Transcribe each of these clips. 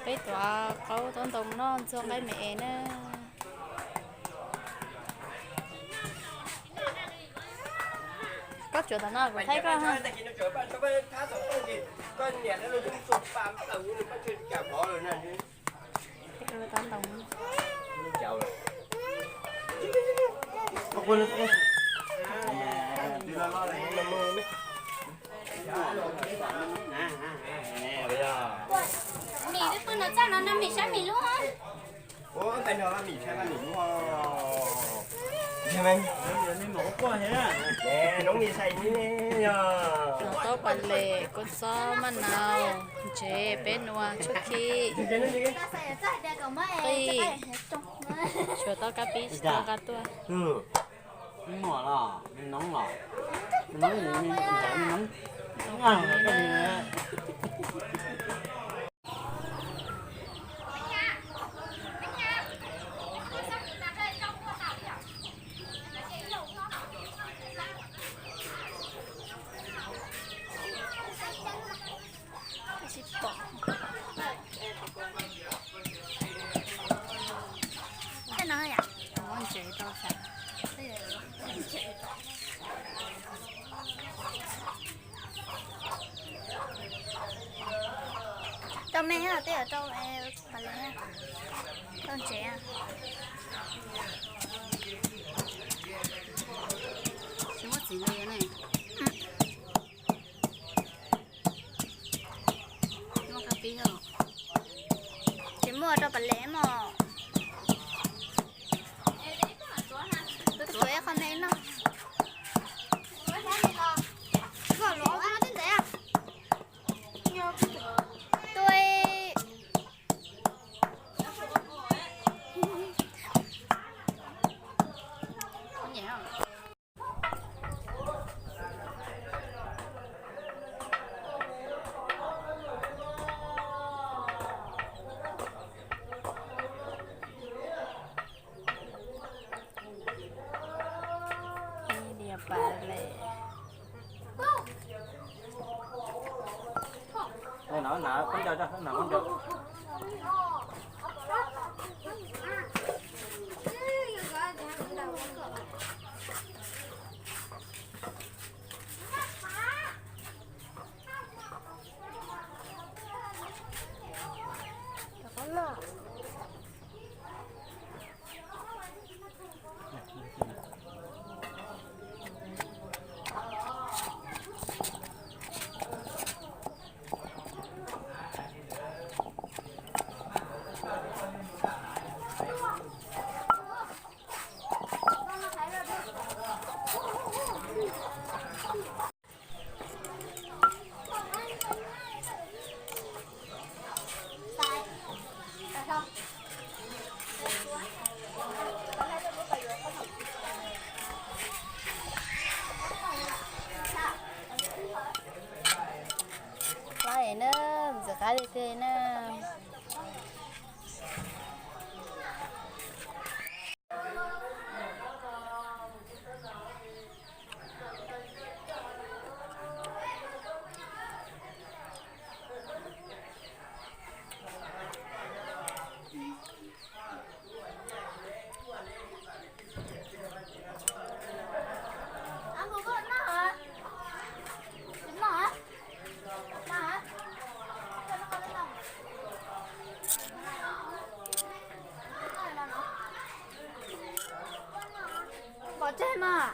Peb tuav qaub taub ntoo noj ntxuag nqaij me es na. Koj tsuav tom no kuv thaij koj ha. Mim twb pw no txaj no, no mim saib mim lub. Los taub pas les, kua txob, maj nau, ntsev, peb nua, tshuaj khib, qij, tshuav taub kab pib tsis tau nqa tuaj. Tej no yom, muab ntsev rau xav. Rau me, tej rau pas les, rau ntsev. Tsis muab txiv li ne. Tsis muaj rau pas les mog. Tuav ib qho me no. Koj luav ua tej ntawd. Tui. Ib diav pas les. Ej, no na, khaub ncaws, khaub ncaws. Qab na, ntxim qab tiag tiag na. Pov tseg mas.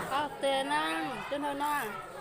Qab tiag na, cov nraug no.